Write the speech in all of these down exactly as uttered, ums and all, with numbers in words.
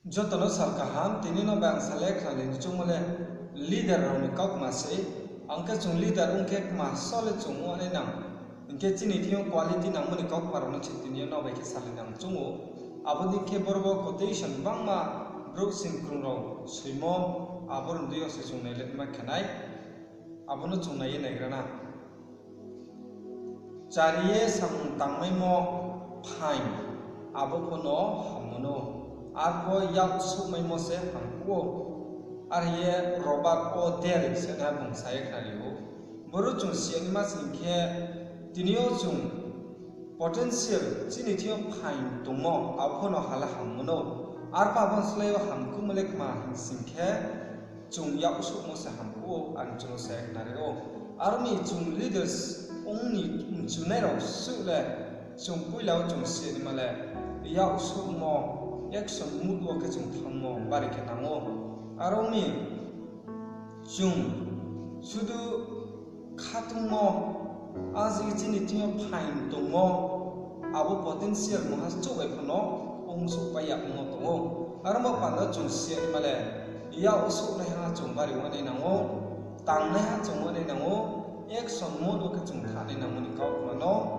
Joto no sal kaham, tini no bai ang sa le khnalai ni choungmo le leader rao ni kaukma sei. Ang khe chung leader ong khe kma so le chung ong nai nang. Hing khe chini thing yo quality nangmo ni kaukma rao no se tini yo no bai khe salai nang choung ou. Abo ni khe boro wo quotation bangma brouh singkrung rao soimo, abo ni deing yo se chung nailai ma khe nai. Abo no chung nai ye naigra na. Chari ye samung tangmaimo phaing, abo pho no hammo no. Arpho yak souhmaimo se hamkuh ou. Are ye Robert Odell se na bung sa ye khnari ou. Boro chung si ya naima sing khe, tini yo chung potential chini thing yo phaing tongmo, abo pho no hala hammo no. Arpho abo ni slái yo hamkuhmo le kma hing sing khe, chung yak souhmo se hamkuh ou, ang chung no sa ye khnari ou. Aro ni chung leaders ong ni mchunai rao suh le, chung poila wo chung si ya naima le, yak souhmo, action mode wo khe chung thanngmo bari khe nang ou. Aro ni chung sudu khatungmo, a je chini thing yo phaing tongmo, abo potential mungha chouh bai pho no ong souhpai ya ongmo tong ou. Aro bo panda chung si ya naima le, yak souhnaiha chung bari ong nai nang ou, tangnaiha chung ong nai nang ou, action mode wo khe chung thanng nai nangmo ni kaukma no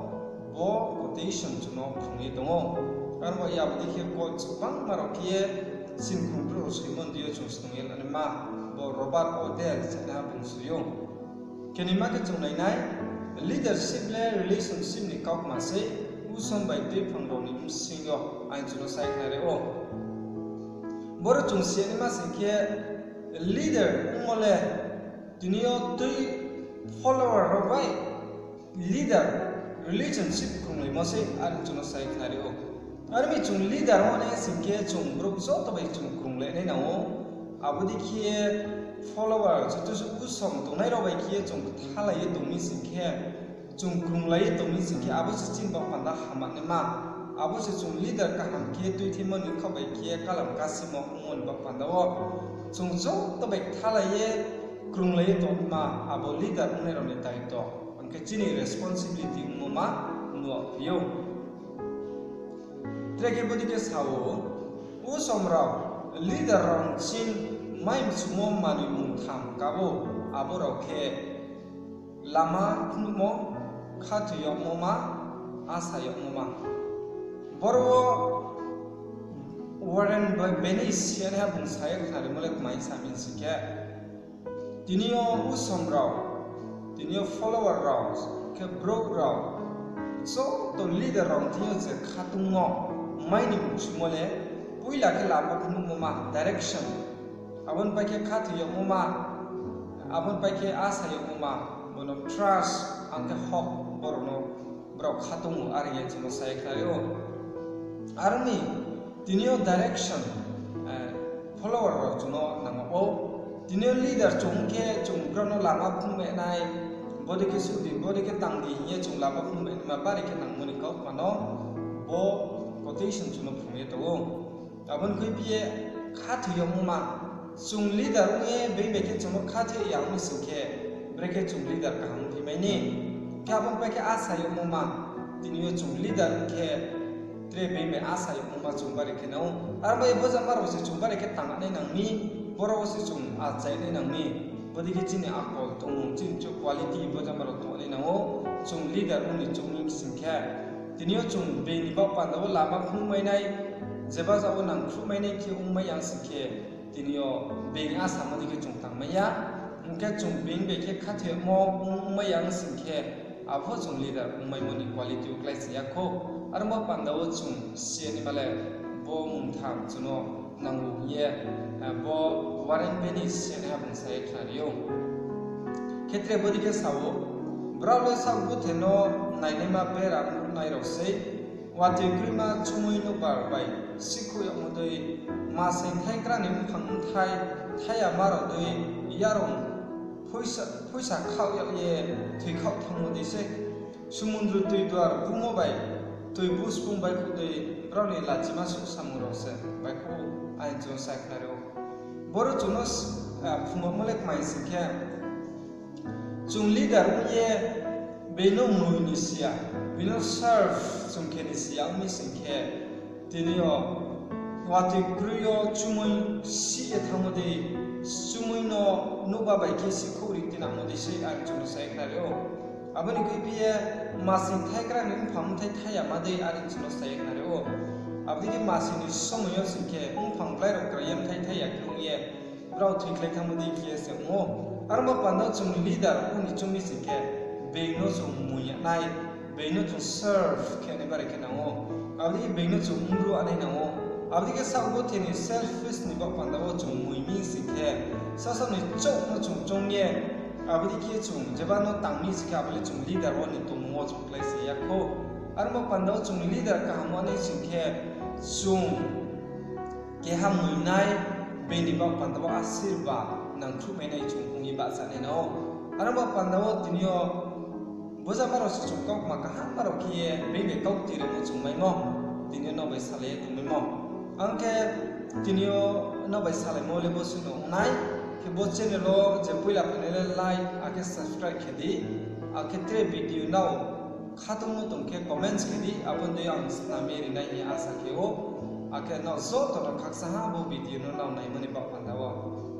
bo quotation chung no phrung ye tong ou. Aro bo ya bo dei khe quote bangma rao khe ye singkrung brouh rao soimo ni deing yo chung snung ye la naima, bo Robert Odell se na bung soi ou. Khe nima khe chung nai nai, leadership le relationship ni kaukma sei, usom bai tuiphang rao ni bsing yo, ang chung no sa ye khnari ou. Boro chung si ya naima sing khe, leader ongmo le, tini yo tui follower rao bai leader relationship krunglaimo sei, are chung no sa ye khnari ou. Aro mi chung leader ong nai sing khe chung brouh joto bai chung krunglai nai nang ou. Abo dei khe follower, joto se usom tongnai rao bai khe chung kthalai ye tong mi sing khe, chung krunglai ye tong mi sing khe, abo se chini baoh panda hamya naima. Abo se chung leader kaham khe tuithimo ni khaoh bai khe kalam kasimo ongmo ni baoh panda wo chung joto bai kthalai ye krunglai ye tongma, abo leader ongnai rao ni daito, ang khe chini responsibility ongmo ma nuh phi ou. Tre khe bodei khe sa ou, usom rao, leader rao ni ching mai mchumo manoi mungtham kabo, abo rao khe lama phnuhmo, khathoi yagmo ma, asa yagmo ma. Boro wo Warren Bennis se naiha bung sa ye khnarimo le kmai sa mi sing khe, tini yo usom rao, tini yo follower rao, khe brouh rao, joto leader rao thing yo je khatungmo, mai ni mchumo le, poila khe lama phnuhmo ma, direction. Abo ni pai khe khathoi yagmo ma, abo ni pai khe asa yagmo ma, bono trust, ang khe hok, brao khatung ou, are ye chung no sa ye khnari ou. Aro ni, tini yo direction, follower rao chung no nangmo ou. Tini yo leader chung khe chung brao no lama phnuhmai nai, bodei khe suh di, bodei khe tang di hing ye chung lama phnuhmai naima bari khe nangmo ni kautma no bo quotation chung no phrung ye tong ou. Abo ni khuiphi ye khathoi yagmo ma, chung leader ong ye being bai khe chung no khathoi ya ong mi sing khe, brekhe chung leader kaham ongphi mai ni. Khe abo ni pai khe asa yagmo ma, tini yo chung leader ong khe, tre being bai asa yagmo ma chung bari khe nang ou. Aro bai ye bojama rao se chung bari khe tang nai nang mi, boro wo se chung achai nai nang mi. Bodei khe chini akol tongmung, chini chu quality bojama rao tong nai nang ou. Chung leader ong ni chung ni sing khe, tini yo chung being ni baoh panda wo lama phnuhmai nai, jeba ja wo nang khruhmai nai khe ongmai ya sing khe, tini yo being asamo dei khe chung tangmai ya. Hing khe chung being bai khe khathoimo ongmai ya sing khe, abo chung leader ongmaimo ni quality wo kláisa ya khou. Aro bo panda wo chung si ya naima le, bo mungtham chung no nang ou hing ye, bo Warren Bennis se naiha bung sa ye khnari ou. Khe tre bodei khe sa ou, brao le saoh buthe no nainaima bera nuhnai rao sei, watoi kroima chumui nukbar bai sikhouh yagmo dei, masing thaikra ni mphang bthai thai yama rao dei, yarung phoisa khaoh yag ye thoikhaoh thanngmo dei sei. Sumundru toi duar bumo bai toi busbung baihkhouh dei, brao ni lachima suh samung rao se baihkhouh, aini chung no sa khnari ou. Boro chung no phrungmo le kmai sing khe, chung leader ong ye, being no mnoi ni si ya, being no serve chung khe ni si ya ong mi sing khe, tini yo watoi kroi yo chumui sih ye thanngmo dei, chumui no nuhba bai khe sikhouh ri tinamo dei sei are chung no sa ye khnari ou. Abo ni khuiphi ye masing thaikra ni mphang bthai thai yama dei are chung no sa ye khnari ou. Abo dei khe masing ni somoi yo sing khe mphang blái rao krai ye bthai thai ya khe ong ye brao thoikhlai thanngmo dei khe se ong ou. Aro bo panda wo chung leader ong ni choung mi sing khe, being no chung mui ya nai, being no chung serve khe nai bari khe nang ou. Abo dei khe being no chung mru ya nai nang ou. Abo dei khe saoh bo thini selfish ni baoh panda wo chung mui mi sing khe, sasa ni chouh no chung choung ye, abo dei khe chung jeba no tang mi sing khe, abo le chung leader wo ni tongmung wo chung klái se ya khou. Aro bo panda wo chung leader kaham ong nai sing khe, chung keha mui nai, being ni baoh panda wo asirbad nangkhruhmai nai chung ong ye bahcha nai nang ou. Aro bo panda wo tini yo bojama rao se chung kaukma kaham rao khe ye being bai kau tui rimo chung maimo, tini yo nrao bai salai ye tongmaimo. Ang khe tini yo nrao bai salaimo le bo suh no ong nai, khe bo channel wo je poila phainai le like akhe subscribe khe di, akhe tre video nrao khatungmo tong khe comments khe di, abo ni dei ang snam ye ri nai hing ye asa khe ou. Akhe nrao joto no khakchang ha bo video no nrao naimo ni baoh panda wo.